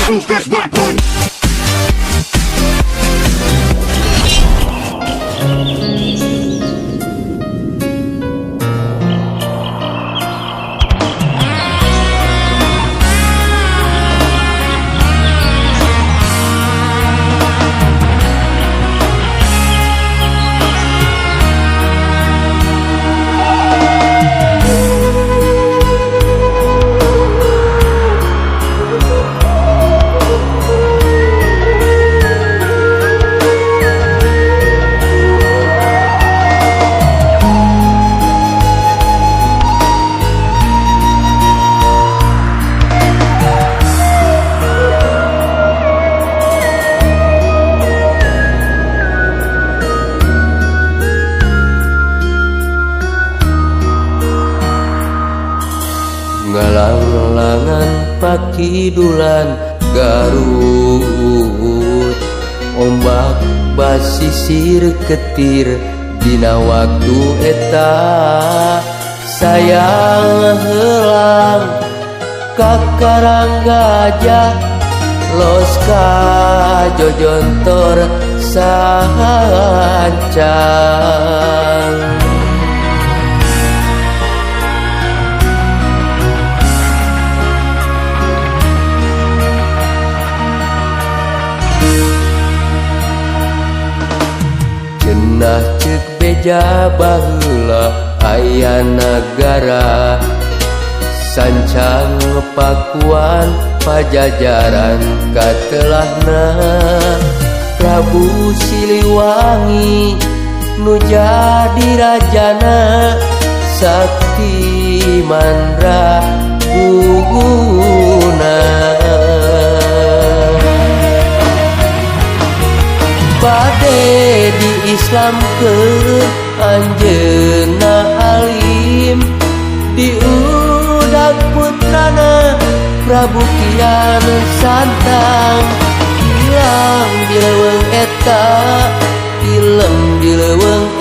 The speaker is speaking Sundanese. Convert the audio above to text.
Move this weapon. Ngalang-langan pakidulan Garut, ombak basisir ketir dina waktu eta. Sayang helang ka Karang Gajah, los ka Jojontor sancang. Cenah ceuk beja baheula aya nagara, sancang Pakuan Pajajaran katelahna. Prabu Siliwangi nu jadi rajana, sakti mandra guguna. Bade di Islam ke anjeunna alim, diudag putrana Prabu Kian Santang. Hilang di leuweung eta, tilem di leuweung.